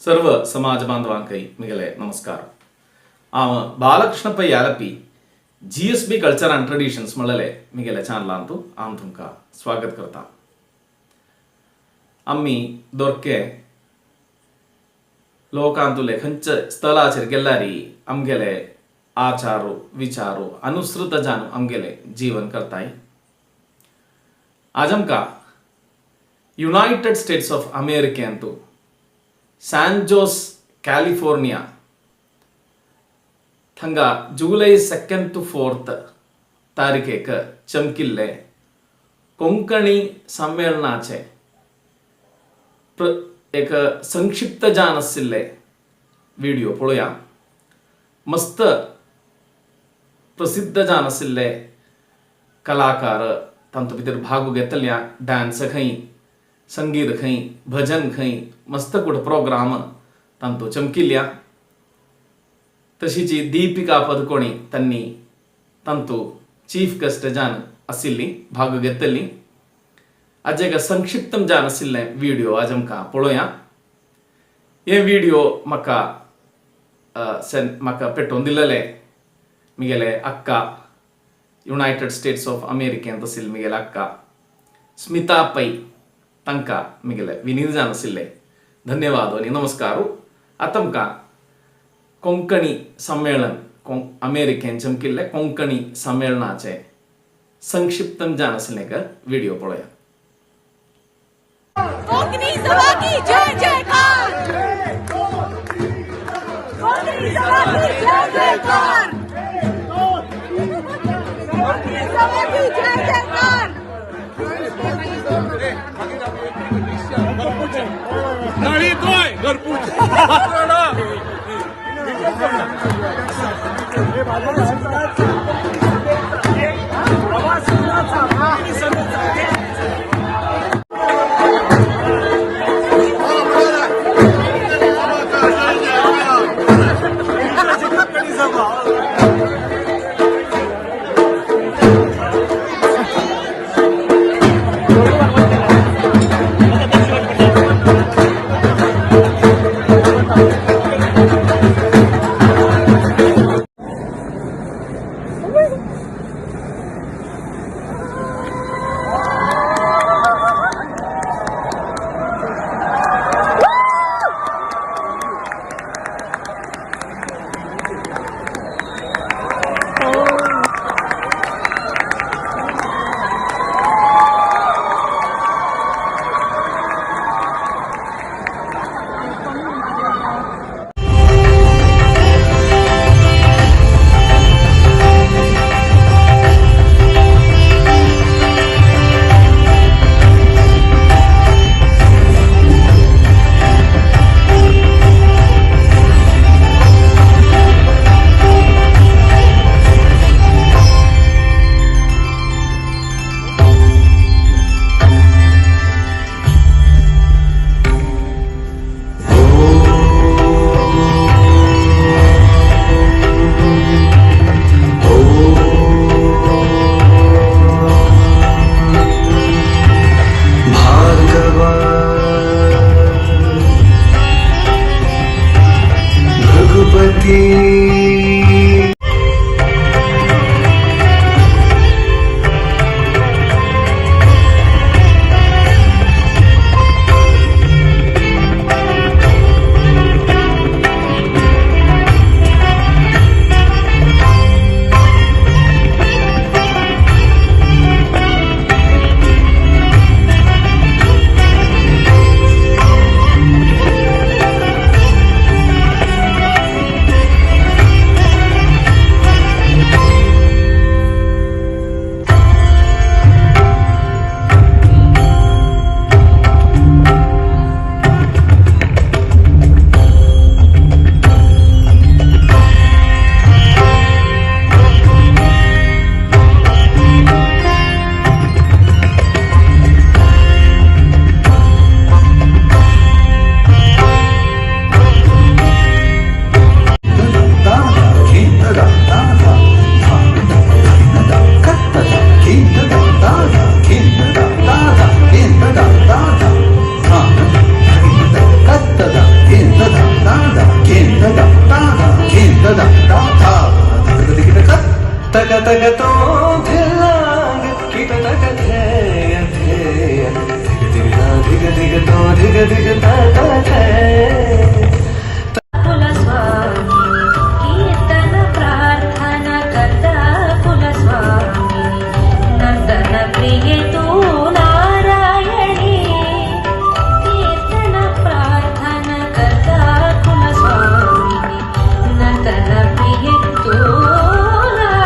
सर्व समाज बांधवांकय मिगले नमस्कार. हांव Balakrishna Pai Alleppey, GSB culture and traditions म्हणलेले मिगेले चॅनलांतू हांव तुमकां स्वागत करता. आमी दोरके लोकांतुले खंयचे स्थलाचेर गेल्यारी आमगेले आचारू विचारू अनुसृत जावन आमगेले जीवन करताय. आज आमकां युनायटेड स्टेट्स ऑफ अमेरिकेंतू सॅन जोस, कॅलिफोर्निया थंगा जुलय 2 टू 4 तारीखेक चमकिल्ले कोंकणी संमेलनाचे एक संक्षिप्त जावन आशिल्ले व्हिडिओ पळोवया. मस्त प्रसिद्ध जावन आशिल्ले कलाकार तांतूं भितर भाग घेतल्या. डान्स खंय, संगीत खंय, भजन खंय, मस्त कुठ प्रोग्राम तांतूं चमकिल्ल्या. तशीच दीपिका पदुकोणी तांणी तांतूं चीफ गेस्ट जावन आशिल्ली, भाग घेतली. आज एक संक्षिप्त जावन आशिल्लें व्हिडिओ आज आमकां पळोवया. हे व्हिडिओ म्हाका म्हाका पेटोवन दिलेले मिगेले अक्का, युनायटेड स्टेट्स ऑफ अमेरिकेंत आशिल्ले मिगेले अक्का स्मिता पै. तांकां मिगेले विनीत जावन आशिल्ले धन्यवाद आनी नमस्कार. आतां आमकां कोंकणी संमेलन, अमेरिकेन चमकिल्ले कोंकणी संमेलनाचे संक्षिप्त जावन आशिल्लें एक व्हिडिओ पळोवया. कोंकणी सभा की जय जयकार! कोंकणी सभा की जय जयकार! कोंकणी सभा की जय जयकार! नळी तोय घरपूच. तक तो धिलांग किट तक धे धे धिग धिग धा धिग धिग तो धिग धिग ता ता धे। कुलस्वामी कीर्तन प्रार्थना करता कुलस्वामी नंदन प्रिय तू नारायणी कीर्तन प्रार्थना करता कुलस्वामी नंदन प्रिय तू Narayani.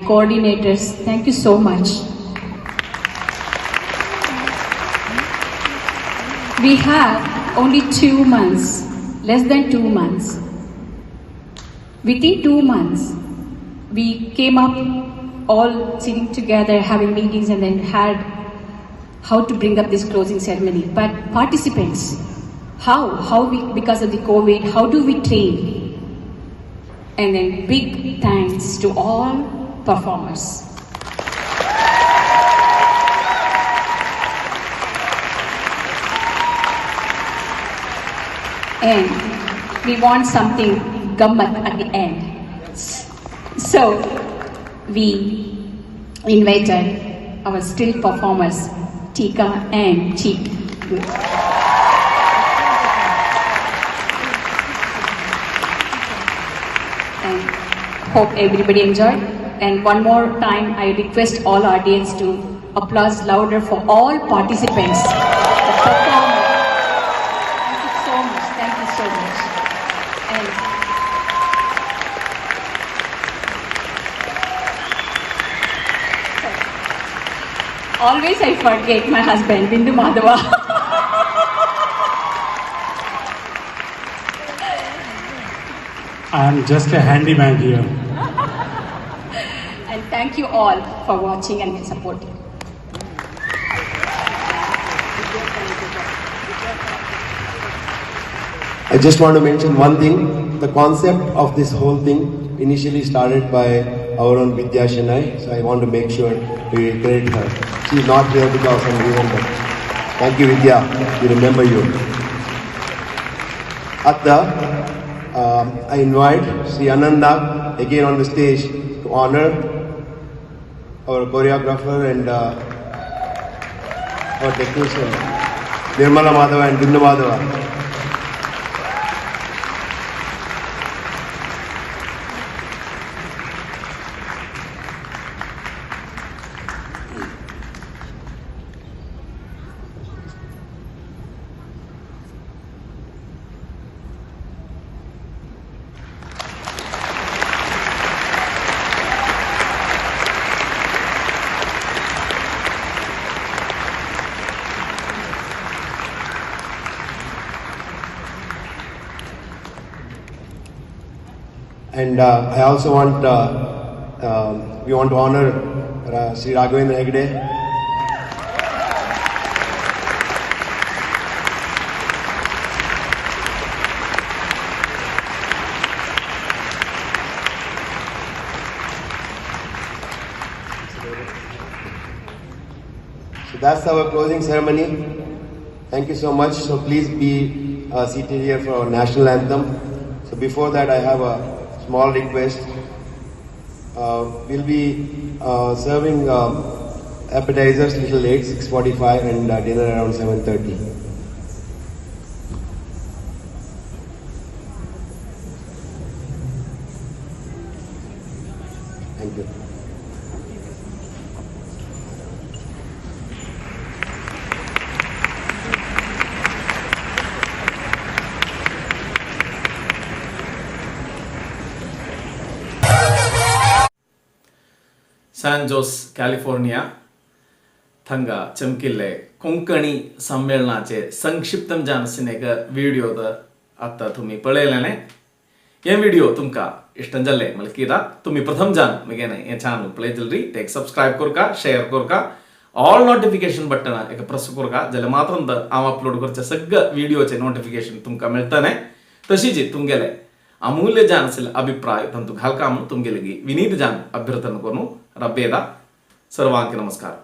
Coordinators, thank you so much. We have only 2 months, less than 2 months. Within 2 months, we came up all sitting together, having meetings, and then had how to bring up this closing ceremony. But participants, how we, because of the COVID, how do we train? And then big thanks to all performers. And we want something gammat at the end. So we invited our still performers, Tika and Cheek. And hope everybody enjoyed. And one more time, I request all audience to applause louder for all participants, the performers. Thank you so much. Thank you so much. And always I forget my husband, Bindu Madhava. I am just a handyman here. And thank you all for watching and supporting. I just want to mention one thing. The concept of this whole thing initially started by our own Vidya Shenai, so I want to make sure we credit her. She is not here because of some reason, but thank you, Vidya. We remember you. Atta, I invite Sri Ananda again on the stage to honor our choreographer and our technician, Nirmala Madhava and Bindu Madhava. And I also want, we want to honor Sri Raghavendra Hegde. So that's our closing ceremony. Thank you so much. So please be seated here for our national anthem. So before that, I have a small request. We'll be serving appetizers little late, 6:45, and dinner around 7:30. Thank you. San Jose California Thanga चमकिल्ले Konkani संमेलनाचे संक्षिप्त जावन एक video आतां तुमी पळयलें. हे video तुमकां eastern जाल्ले म्हणल्यार कित्याक तुमी प्रथम जावन मगेने हें चॅनल पळयत जाल्यार ते सबस्क्रायब करका, शेअर करका, ऑल नोटिफिकेशन बटन एक प्रेस करका, जाल्यार मात्र हांव अपलोड करचे सगळे व्हिडिओचे नोटिफिकेशन तुमकां मेळटलें. तशीच तुमगेले अमूल्य जान आशिल्ले अभिप्राय तांतू घालका म्हणून तुमगेले विनीत जान अभ्यर्थन करून रब्बेदा. सर्वांक नमस्कार.